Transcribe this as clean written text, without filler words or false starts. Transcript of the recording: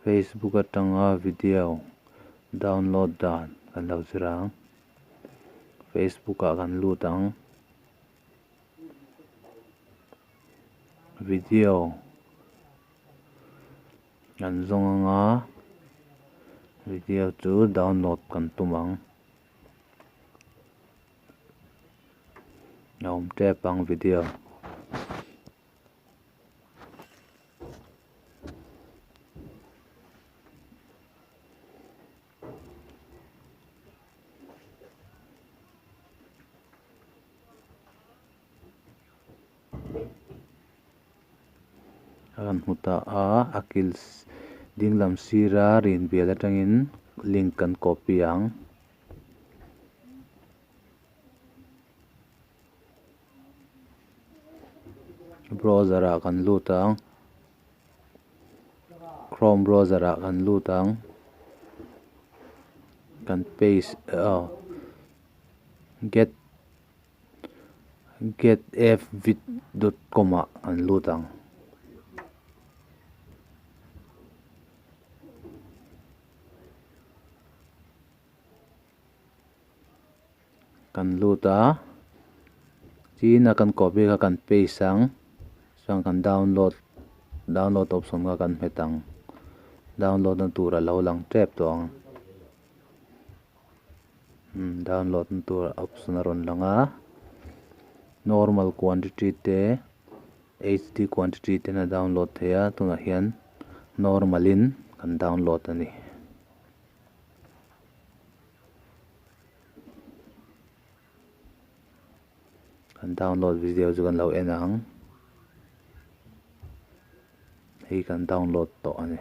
Facebook atanga video download dan kan lo zir ang. Facebook ah kan lut ang. Video kan zawng anga video chu download kan tum ang. A awm tep ang video. A rawn hmu ta a a kil dinglam sira rin bial atangin link kan copy ang. Browser ah kan lut ang chrome browser ah kan lut ang kan paste aw get getfvid dot com ah kan lut ang. Kan lut a tin a kan copy kha kan paste ang chuan kan download download option kha kan hmet ang download na tur a lo lang tep tawh ang umm download na tur option a rawn lang a normal quantity te hd quantity ten a download theih a tunah hian normal in kan download a ni. Kan download video chu kan lo en ang hei kan download tawh a ni.